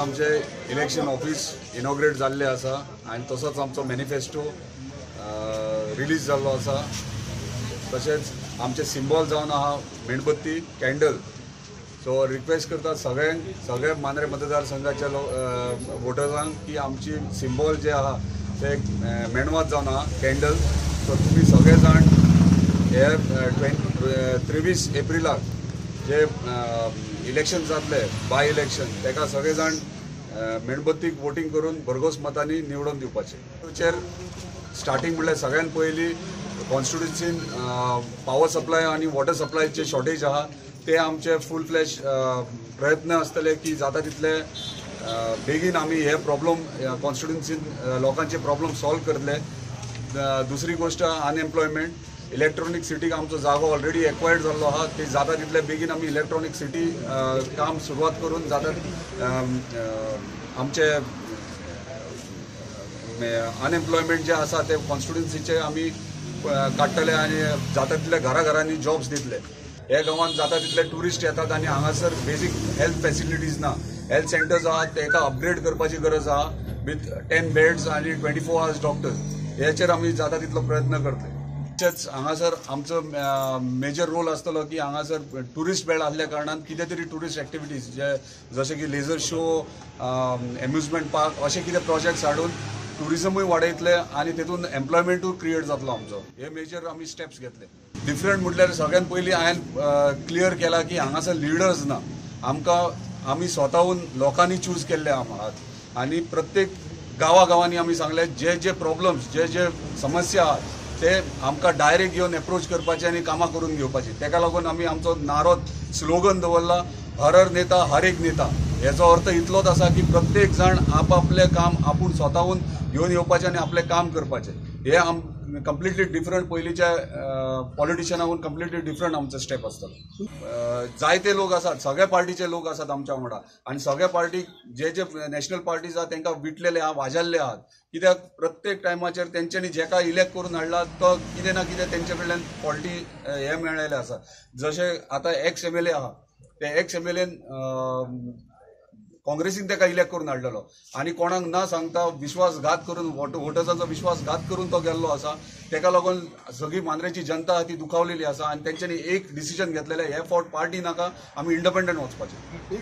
आमचे election office inaugurate जाल्ले आसा आनी तसोच आमचो मॅनिफेस्टो रिलीज जाल्लो आसा. तशेंच आमचे सिंबॉल जावन आहा मेणबत्ती, कॅन्डल. सो रिक्वेस्ट करता सगळ्यांक, सगळ्या मांद्रे मतदारसंघाच्या वोटर्सांक की आमची सिंबॉल जे आहा ते मेणवात जावन आहा, कॅन्डल. सो तुमी सगळे जाण हे 23 एप्रिलाक जे इलेक्शन जातले, बाय इलेक्शन, ताका सगळे जाण मेणबत्तीक वोटींग करून भरघोस मतांनी निवडून दिवपाचे. चेर स्टार्टींग म्हणल्यार सगळ्यान पयलीं कॉन्स्टिट्युन्सीन पावर सप्लाय आनी वॉटर सप्लायचे शॉर्टेज आहा ते आमचे फूल फ्लॅश प्रयत्न आसतले की जाता तितले बेगीन आमी हे प्रॉब्लम कॉन्स्टिट्युन्सीन लोकांचे प्रॉब्लम सॉल्व करतले. दुसरी गोश्ट अनएम्प्लॉयमेंट, इलेक्ट्रॉनीक सिटीक आमचो जागो ऑलरेडी एक्वायर्ड जाल्लो आहा, ते जाता तितले बेगीन आमी इलेक्ट्रॉनीक सिटी काम सुरवात करून जाता आमचे अनएम्प्लॉयमेंट जे आसा ते कॉन्स्टिट्युन्सीचे आमी काडटले आनी जाता तितले घराघरांनी जॉब्स दितले. हे गांवांत जाता तितले ट्युरिस्ट येतात आनी हांगासर बेजीक हेल्थ फॅसिलिटीज ना. हेल्थ सेंटर्स आहात तेका अपग्रेड करपाची गरज आहा विथ 10 बेड्स आनी 24 आवर्स डॉक्टर्स. हेचेर आमी जाता तितलो प्रयत्न करतले. तशेंच हांगासर आमचो मेजर रोल आसतलो की हांगासर ट्युरिस्ट बेल्ट आसल्या कारणान कितें तरी ट्युरिस्ट एक्टिविटीज जे जशे की लेझर शो, एम्युजमेंट पार्क अशे कितें प्रोजेक्ट्स हाडून ट्युरिजमूय वाडयतले आनी तेतून एम्प्लॉयमेंटूय क्रिएट जातलो आमचो. हे मेजर आमी स्टेप्स घेतले. डिफरंट म्हटल्यार सगळ्यात पयलीं हांवें क्लियर केला की हांगासर लिडर्स ना, आमकां आमी स्वताहून लोकांनी चूज केल्ले आहात आनी प्रत्येक गांवागांवांनी आमी सांगले जे जे प्रॉब्लम्स, जे जे समस्या आहात ते आमकां डायरेक्ट येवन एप्रोच करपाचे आनी कामां करून घेवपाची. तेका लागून आमी आमचो नारो स्लोगन दवरला, हर हर नेता हर एक नेता. हेचो अर्थ इतलोच आसा की प्रत्येक जाण आपआपलें काम आपूण स्वताहून घेवन येवपाचें आनी आपलें काम करपाचें. हे आम कंप्लिटली डिफरंट पयलींच्या पॉलिटिशनाहून कंप्लिटली डिफरंट आमचो स्टेप आसतलो. जायते लोक आसात, सगळ्या पार्टीचे लोक आसात आमच्या वांगडा आनी सगळ्या पार्टीक जे जे नॅशनल पार्टीज आहात तांकां विटलेले आहा, वाजाल्ले आहात. कित्याक प्रत्येक टायमाचेर तेंच्यांनी जेका इलेक्ट करून हाडला तो कितें ना कितें तेंचे कडल्यान फॉल्टी हे मेळ्ळेले आसा. जशें आतां एक्स एमएलए आहा, ते एक्स एमएलएन काँग्रेसीन ताका इलेक्ट करून हाडलेलो आनी कोणाक ना सांगता विश्वासघात करून, वोटर्सांचो विश्वासघात करून तो गेल्लो आसा. ताका लागून सगळी मांद्रेची जनता आहा ती दुखावलेली आसा आनी तेंच्यांनी एक डिसिजन घेतलेलें, हे फावट पार्टी नाका, आमी इंडिपेंडंट वचपाचें.